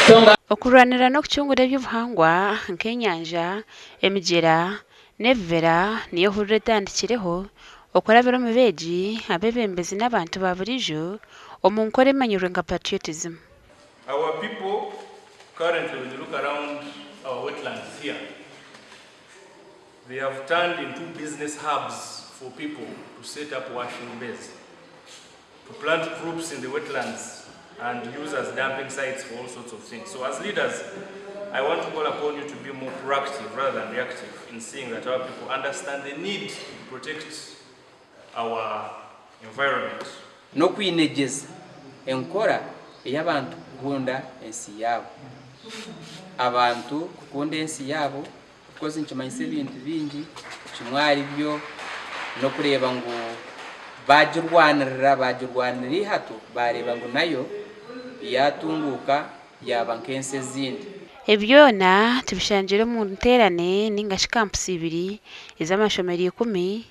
Okurwanirira n'okucungura eby'obuhangwa nk'enyanja, emigyera, n'ebibira niyo hururu etandikireho okurabira omu beegi, abeebembezi n'abantu ba buriijo omu nkora emanyirwe nka patriotism. Our people currently when you look around our wetlands here they have turned into business hubs for people to set up washing bays. To plant crops in the wetlands and use as dumping sites for all sorts of things. So as leaders, I want to call upon you to be more proactive rather than reactive in seeing that our people understand the need to protect our environment. N'okwinegyeza enkora ey'abantu kukunda ensi yaabo. Abantu kukunda ensi yaabo of course nikimanyisa ebintu bingi, kimwe ahari byo n'okureeba ngu baagirwanirira, baagirwanira eihato baareeba ngu nayo yaatunguuka yaaba nk'ensi ezindi. Ebi byona tubishangire omu nteerane ninga shi kampusi ibiri ez'amashomero ikumi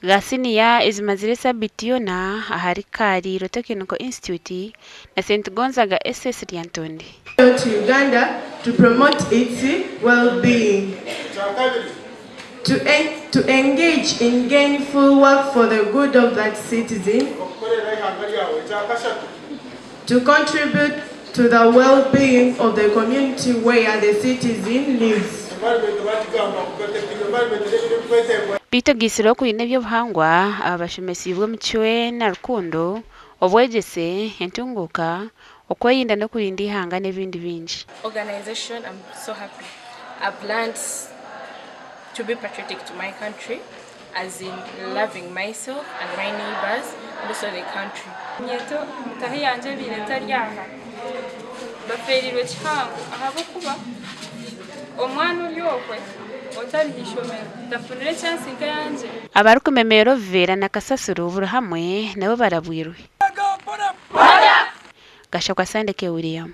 ga siniya ezimazire esabiiti yoona ahari Kaariiro Technical Institute na Saint Gonzaga SS Lyantonde. To Uganda to promote its well-being. To, to engage in gainful work for the good of that citizen. To contribute to the well-being of the community where the citizen lives. Beitu ogaitsire okwine eby'obuhangwa, aba bashomesiibwe emicwe na rukundo, obwegyese, entunguuka, okwerinda n'okurinda eihanga n'ebindi bingi. Organization I'm so happy I've learnt to be patriotic to my country as in loving myself and my neighbours and also the country. Nyeto mutahi yangye ebaire etari aha bafeereirwe kihango ahabw'okuba omwana ori okwe otari haishomero tafunire chance nk'eyangye. Abarikumemeera obuveera na kasasiro buri hamwe nabo barabwirwe. Gashakwa Sandeke William.